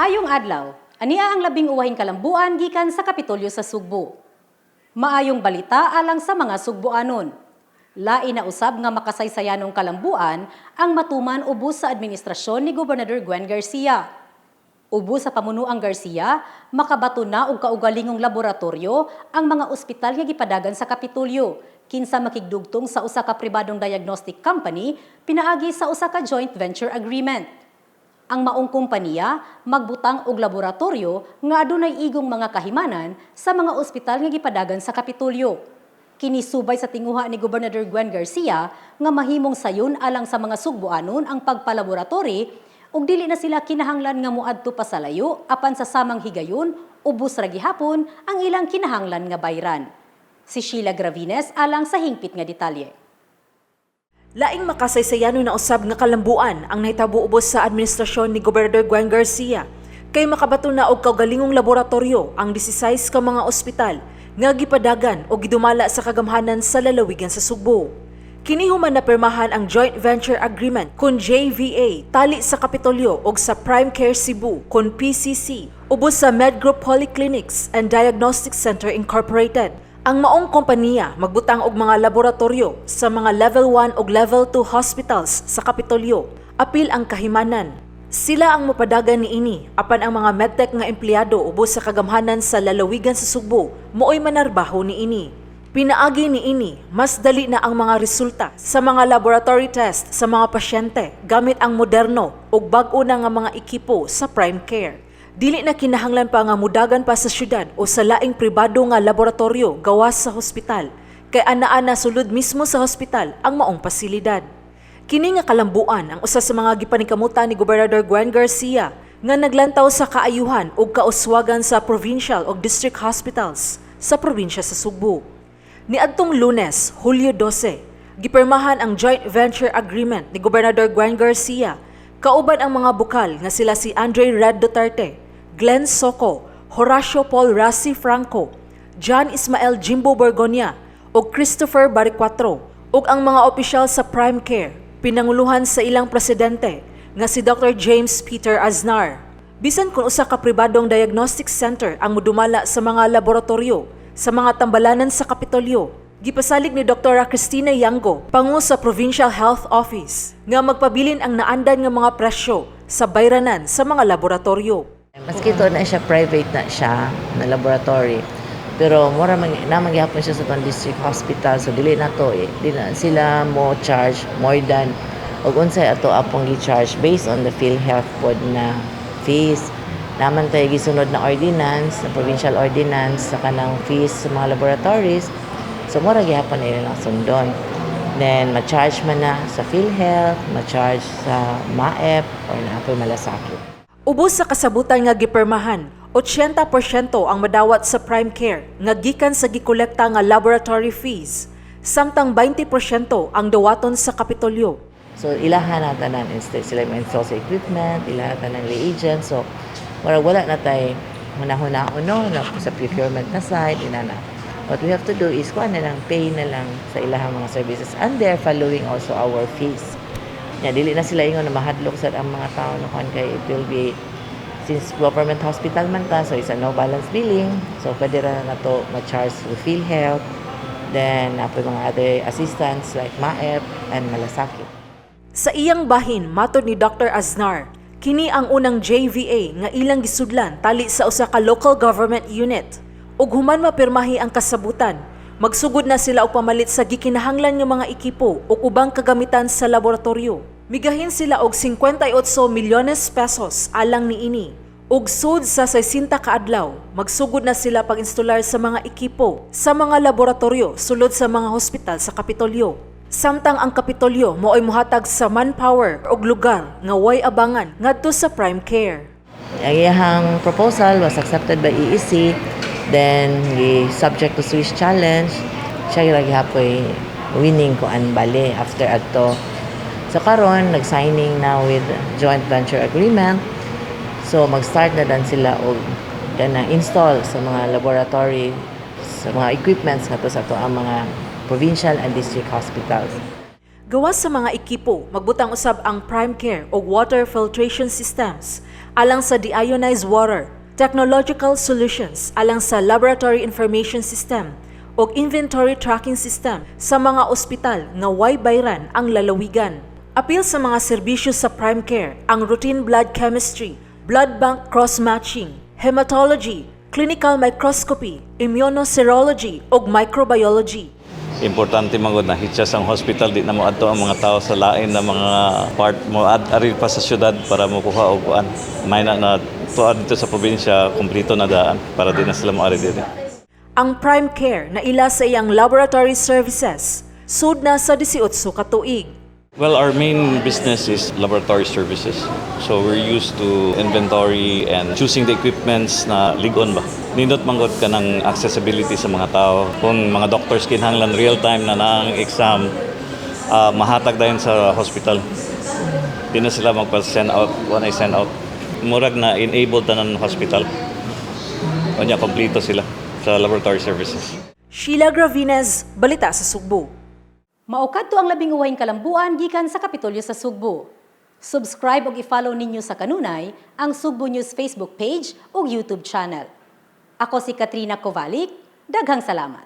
Maayong adlaw. Ania ang labing uwahing kalambuan gikan sa Kapitolyo sa Sugbo. Maayong balita alang sa mga Sugboanon. Lain na usab nga makasaysayanong kalambuan ang matuman ubos sa administrasyon ni Gobernador Gwen Garcia. Ubos sa pamunuang Garcia, makabato na og kaugalingong laboratorio ang mga ospital nga gipadagan sa Kapitolyo, kinsa makigdugtong sa usa ka pribadong diagnostic company pinaagi sa usa ka joint venture agreement. Ang maong kompanya magbutang og laboratorio nga adunay igong mga kahimanan sa mga ospital nga gipadagan sa Kapitolyo. Kini subay sa tinguha ni Gobernador Gwen Garcia nga mahimong sayon alang sa mga Sugboanon ang pagpalaboratory ug dili na sila kinahanglan nga moadto pa sa layo, apan sa samang higayon ubos ra gihapon ang ilang kinahanglan nga bayran. Si Sheila Gravines alang sa hingpit nga detalye. Laing makasaysayano na usab nga kalambuan ang nahitabo ubos sa administrasyon ni Gobernador Gwen Garcia kay makabato na og kaugalingong laboratorio ang 16 ka mga ospital nga gipadagan o gidumala sa kagamhanan sa lalawigan sa Sugbo. Kini human napirmahan ang Joint Venture Agreement kon JVA tali sa Kapitolyo og sa Prime Care Cebu kon PCC ubos sa MedGroup Polyclinics and Diagnostic Center Incorporated. Ang maong kompanya magbutang og mga laboratorio sa mga level 1 ug level 2 hospitals sa Kapitolyo. Apil ang kahimanan. Sila ang mapadagan niini apan ang mga medtech nga empleyado ubos sa kagamhanan sa lalawigan sa Sugbo mooy manarbaho niini. Pinaagi niini, mas dali na ang mga resulta sa mga laboratory test sa mga pasyente gamit ang moderno ug bag-o na nga mga ekipo sa Prime Care. Dili na kinahanglan pa nga mudagan pa sa syudad o sa laing pribado nga laboratorio gawas sa hospital kay anaa na sulod mismo sa hospital ang maong pasilidad. Kini nga kalambuan ang usa sa mga gipaningkamutan ni Gobernador Gwen Garcia nga naglantaw sa kaayuhan ug kauswagan sa provincial ug district hospitals sa probinsya sa Sugbo. Niadtong Lunes, Hulyo 12, gipirmahan ang joint venture agreement ni Gobernador Gwen Garcia kauban ang mga bukal nga sila si Andre Red Duterte, Glenn Soco, Horacio Paul Rassi Franco, John Ismael Jimbo Borgonia ug Christopher Baricuatro ug ang mga opisyal sa Prime Care pinanguluhan sa ilang presidente nga si Dr. James Peter Aznar. Bisan kung usa ka pribadong diagnostic center ang mudumala sa mga laboratorio sa mga tambalanan sa Kapitolyo, gipasalig ni Dr. Cristina Yango, pangu sa Provincial Health Office, nga magpabilin ang naandan nga mga presyo sa bayranan sa mga laboratorio. Maski to na siya, private na siya na laboratory. Pero mura man na gihapon siya sa atong district hospital, so dili na to eh. Di na sila mo charge more than og unsay ato apong gi-charge based on the PhilHealth pod na fees. Naman tayo gisunod na ordinance, na provincial ordinance sa kanang fees sa mga laboratories. So mura gihapon na ilang sundon. Then ma-charge man na sa PhilHealth, ma-charge sa MAEP or naa poy Malasakit. Ubos sa kasabutan nga gipirmahan, 80% ang madawat sa Prime Care nga gikan sa gikolekta nga laboratory fees, samtang 20% ang dawaton sa Kapitolyo. So ilahan na tanan, instead sila ma-install sa equipment, ilahan tanan reagent. So wala wala na tay hunahuna no na sa procurement na side inana. What we have to do is kuha na lang, pay na lang sa ilahang mga services and they're following also our fees. Ya, dili na sila ingon na mahadlok sa ang mga tao no kuan kay it will be, since government hospital man ta, so it's a no balance billing. So pwede ra na to ma-charge through PhilHealth. Then naa poy mga other assistance like MAEP and Malasakit. Sa iyang bahin, matod ni Dr. Aznar, kini ang unang JVA nga ilang gisudlan tali sa usa ka local government unit. Ug human mapirmahi ang kasabutan, magsugod na sila og pamalit sa gikinahanglan nga mga ekipo ug ubang kagamitan sa laboratorio. Migahin sila og 58 milyones pesos alang niini. Ug sud sa 60 ka adlaw, magsugod na sila pag-instalar sa mga ekipo sa mga laboratorio sulod sa mga hospital sa Kapitolyo. Samtang ang Kapitolyo mao'y muhatag sa manpower ug lugar nga way abangan ngadto sa Prime Care. Ang iyahang proposal was accepted by EEC, then gi subject to Swiss challenge. Siya ra gihapoy winning kuan bali after adto. So karon nag-signing na with joint venture agreement. So mag-start na dan sila og kana install sa mga laboratory, sa mga equipments ngadto sa ato ang mga provincial and district hospitals. Gawas sa mga ekipo, magbutang usab ang Prime Care og water filtration systems alang sa deionized water, technological solutions alang sa laboratory information system ug inventory tracking system sa mga ospital nga way bayran ang lalawigan. Apil sa mga serbisyo sa Prime Care ang routine blood chemistry, blood bank cross-matching, hematology, clinical microscopy, immunoserology ug microbiology. Importante man gud na hitchas ang hospital, di na mo adto ang mga tao sa lain na mga part mo ad ari pa sa syudad para mokuha og kuan. May na na tuad dito sa probinsya, kumpleto na daan para di na sila moari diri. Ang Prime Care na ila sa iyang laboratory services, sud na sa 18 ka tuig. Well, our main business is laboratory services. So we're used to inventory and choosing the equipments na ligon ba. Nindot manggod ka ng accessibility sa mga tao. Kung mga doctors kinahanglan real time na nang exam, mahatag dayon sa hospital. Di na sila magpa-send out, when I send out. Murag na enable tanan hospital. Unya, kompleto sila sa laboratory services. Sheila Gravines, Balita sa Sugbo. Mao kadto ang labing uwahing kalambuan gikan sa Kapitolyo sa Sugbo. Subscribe ug i-follow ninyo sa kanunay ang Sugbo News Facebook page ug YouTube channel. Ako si Katrina Kovalik. Daghang salamat.